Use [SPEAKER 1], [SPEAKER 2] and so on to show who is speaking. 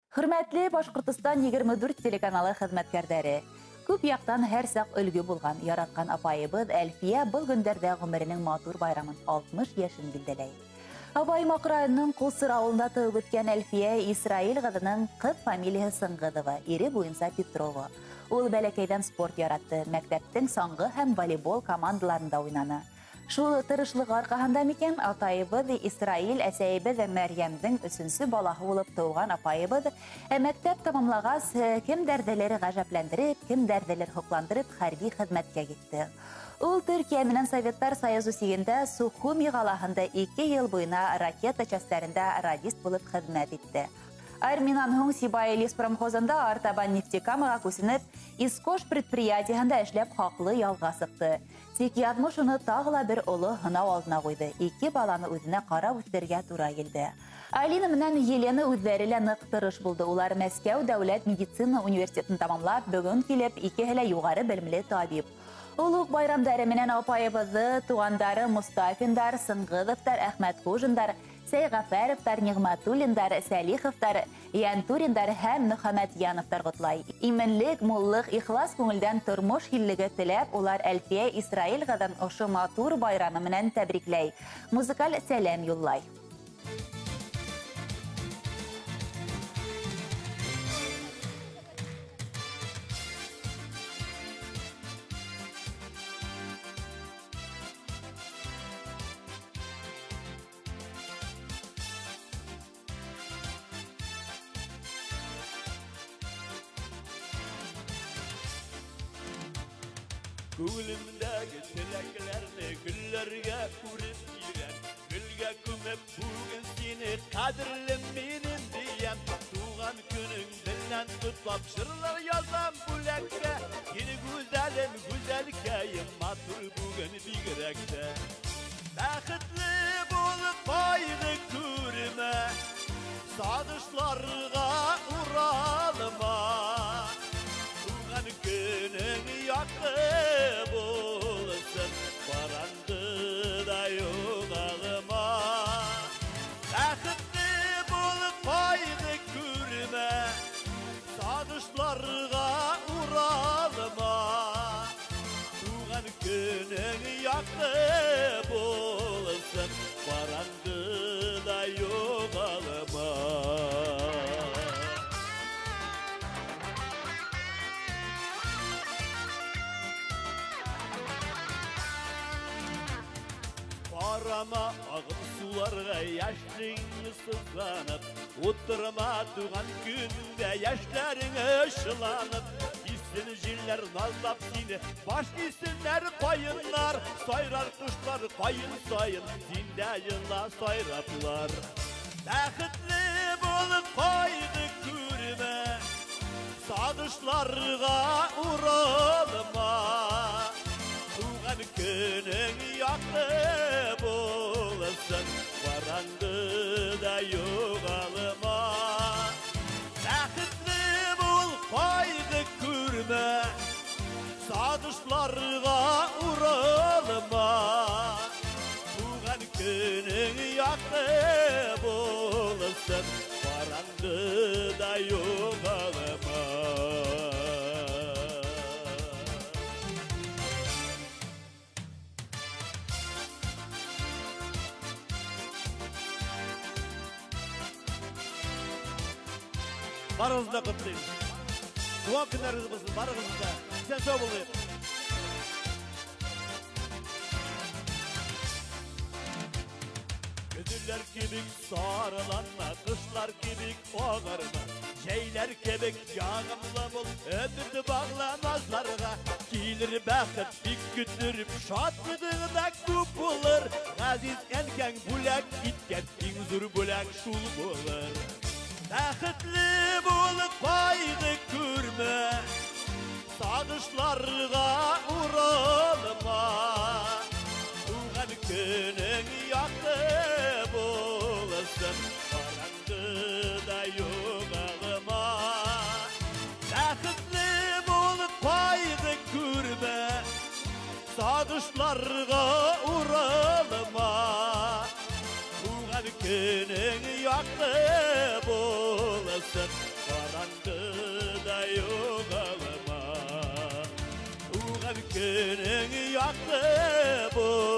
[SPEAKER 1] Хөрмәтле Башҡортостан 24 телеканалы хеҙмәткәрҙәре, күп яҡтан һәр саҡ өлгө булған, яратҡан апайыбыҙ Әлфиә был көндәрҙә ғүмеренең матур байрамын 60 йәшен билдәләй. Баймаҡ районының Ҡулсыр ауылында тыуып үҫкән Әлфиә Исраил ҡыҙының ҡыҙ фамилияһы Сыңғыҙова, ире буйынса Петрова. Ул бәләкәйҙән спорт яратты, мәктәптең саңғы һәм волейбол командаларында уйнаны. Шул тырышлығы арҡаһында микән атайыбыҙ Исраил, әсәйебеҙ Мәрйәмдең өсөнсө балаһы булып тыуған апайыбыҙ мәктәп тамамлағас кемдәрҙелер ғәжәпләндереп, кемдәрҙелер һоҡландырып хәрби хеҙмәткә китте. Ул Төркиә менән Советтар Союзы сигендә Сухуми ҡалаһында 2 йыл буйына ракета частәрендә радист булып хеҙмәт итте. Арминан һуң Сибай леспромхозында артабан Нефтекамаға күсенеп, Искош предприятиеһында эшләп хаҡлы ялға сыҡты. Тик яҙмыш уны тағы ла бер оло һынау алдына ҡуйды. 2 баланы үҙенә ҡарап үҫтерергә тура килде. Алина менән Елена үҙҙәре лә ныҡ тырыш булды. Улар Мәскәү дәүләт медицина университетын тамамлап, бөгөн килеп икеһе лә юғары белемле табип. Олуғ байрамдары менән апайыбыҙҙы туғандары Мустафиндар, Сыңғыҙовтар, Әхмәтхужиндар, Сәйғәфәровтар, Ниғмәтуллиндар, Сәлиховтар, Янтуриндар һәм Мөхәммәтйәновтар ҡотлай. Именлек, муллыҡ, ихлас күңелдән тормош һиллеге теләп, улар Әлфиә Исраил ҡыҙын ошо матур байрамы менән тәбрикләй. Музыкаль сәләм юллай.
[SPEAKER 2] Күңелемдәге теләкләрне гөлләргә үреп бирәм, гөлгә күмеп бүген сине ҡәҙерлем минем диям. Туған көнөң белән ҡотлап ширлар язам бүләккә, һине гүзәлем, гүзәлкәйем, матур бүген бигерәк тә. Бәхетле булып ҡайғы күрмә, сағышларға уралма. Туған көнөң яҡты булсын, ҡараңғыда юғалма. Бәхетле булып ҡайғы күрмә, сағышларға уралма. Туған көнөң яҡты булсын, ҡараңғыда юғалма. Қарама ағын суларға яшьлегіңе сызғанып, отырма туған күніңде яшьләріңе шыланып, исін желлер назлап сине, баш исінлер қайынлар, сайрар құшлар қайын сайын, синде йыла сайраплар. Бәхетле булып ҡайғы күрмә, сағышларға уралма. Туған көнөң яҡты булсын, ҡараңғыда юғалма. Бәхетле бул, ҡайғы күрмә, сағышларға уралма. Туған көнөң яҡты булсын, ҡараңғыда юғалма. Барығыҙҙы да ҡотлайым. Тыуған көндәрегеҙ булһын, барығыҙҙы да. Иҫән һау булығыҙ. Көҙөләр кебек сарыланма, ҡышлар кебек ағарма, жәйләр кебек яғымлы бул, өмөрҙө бағла назларға. Килер бәхет бик көттөрөп, шатлығың да күп булыр. Ғәзиз әнкәң бүләк иткән иң ҙур бүләк шул булыр. Бәхетле булып ҡайғы күрмә, сағышларға уралма. Туған көнөң яҡты булсын, ҡараңғыда юғалма. Бәхетле булып ҡайғы күрмә, сағышларға уралма. Туған көнөң яҡты булсын, якты бул.